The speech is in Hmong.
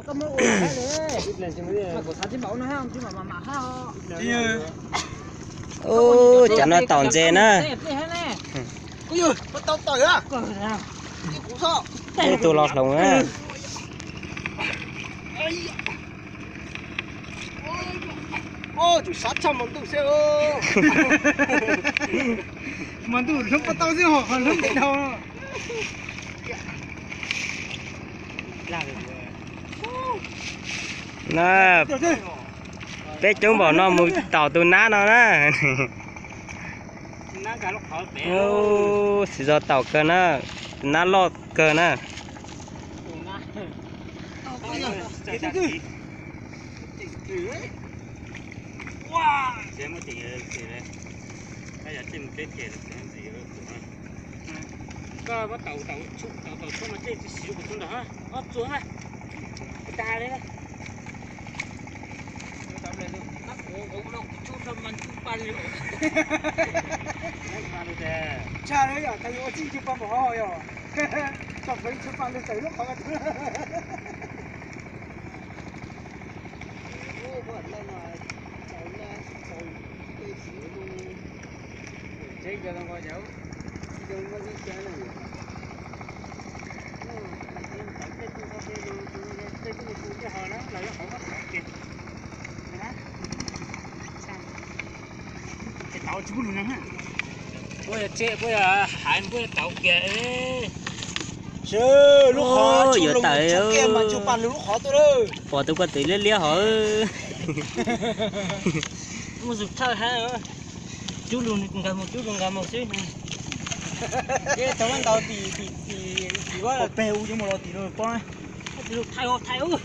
Ub, cov no taum ntses na. Tej tus los hloov na. Tsum sab tshaj mas ntuj, mas ntuj hlub puas tau xwb ho hlub tsis tau. Na, peb coob npaum no mus taum tus nab no na. Xiv zos taum kawg na, tus nab loj kawg na. Koj muab taum taum taum taum no tej tsis siv kuv tus ntawd, ob txuas na, tag li. Tshaj li yom, tas yuav ua txij ntsig pa npaum hov yom. Tso peb tshuaj pa lug txawm lub qhov. Puab yog tseb, puab yog haiv, puab yog taum kiag. Lub qhov yuav tawm, pom tus ko tw liab liab hov. Mus zug thawj hab, cub lug nkag mus, cub lug nkag mus xwb. Thaum ntaus tim tim tim tim peb ub cub mus los tim lub pob, thaij thaij ub.